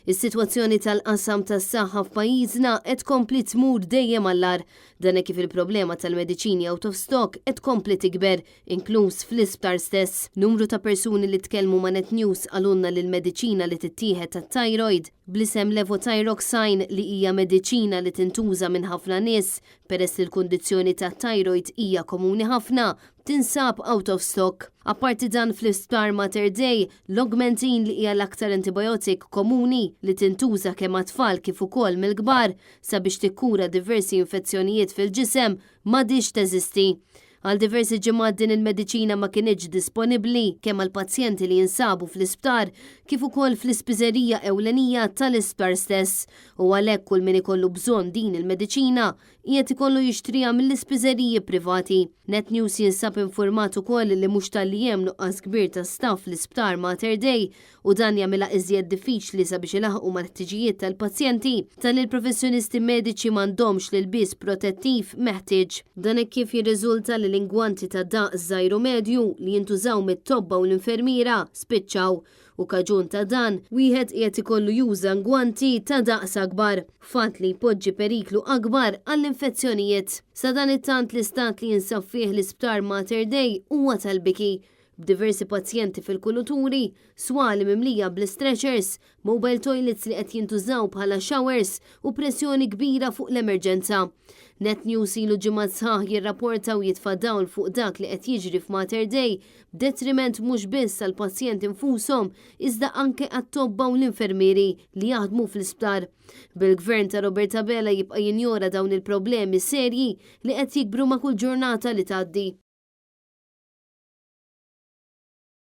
Is-sitwazzjoni tal-qasam tas-saħħa f'pajjiżna qed tkompli tmur dejjem għall-agħar. Dan hekk kif il-problema tal-mediċini out of stock qed tkompli tikber, inkluż fl-isptar stess. Numru ta' persuni li tkellmu ma' Net News qalulna li l-mediċina li tittieħed tat-thyroid bl-isem levothyroxine li hija mediċina li tintuża minn ħafna nies peress li l-kundizzjoni tat-thyroid hija komuni ħafna, tinsab out of stock. Apparti dan fl-isptar Mater Dei, l-Augmentin li hija l-aktar antibiotic komuni li tintuża kemm għat-tfal kif ukoll mill-kbar sabiex tikkura diversi infezzjonijiet fil-ġisem m'għadhiex teżisti. Għal diversi ġimgħat din il-mediċina ma kinitx disponibbli kemm għall-pazjenti li jinsabu fl-isptar kif ukoll fl-ispiżerija ewlenija tal-isptar stess u għalhekk kull min ikollu bżonn din il-mediċina qiegħed ikollu jixtriha mill-ispiżeriji privati. Net News jinsab infurmat ukoll li mhux talli hemm nuqqas kbir ta' staff fl-Isptar Mater Dei u dan jagħmilha iżjed diffiċli sabiex ilaħħqu mal-ħtiġijiet tal-pazjenti, talli l-professjonisti mediċi m'għandhomx l-ilbies protettiv meħtieġ. Dan hekk kif jirriżulta li l-ingwanti ta' daqs żgħir u medju li jintużaw mit-tobba u l-infermiera spiċċaw u kaġun ta' dan, wieħed qiegħed ikollu juża ngwanti ta' daqs akbar, fatt li jpoġġi periklu akbar għall-infezzjonijiet. Sadanittant l-istat li jinsab fih l-Isptar Mater Dei huwa tal-biki, b'diversi pazjenti fil-kuluturi, swali mimlija bl-istretchers, mobile toilets li qed jintużaw bħala showers u pressjoni kbira fuq l-emerġenza. Net News ilu ġimgħat sħaħ jirrapporta u jitfa' dawl fuq dak li qed jiġri f'Mater Dei b'detriment mhux biss għall-pazjenti nfushom iżda anke għat-tobba u l-infermieri li jaħdmu fl-isptar. Bil-Gvern ta' Robert Abela jibqa' jinjora dawn il-problemi serji li qed jikbru ma' kull ġurnata li tgħaddi.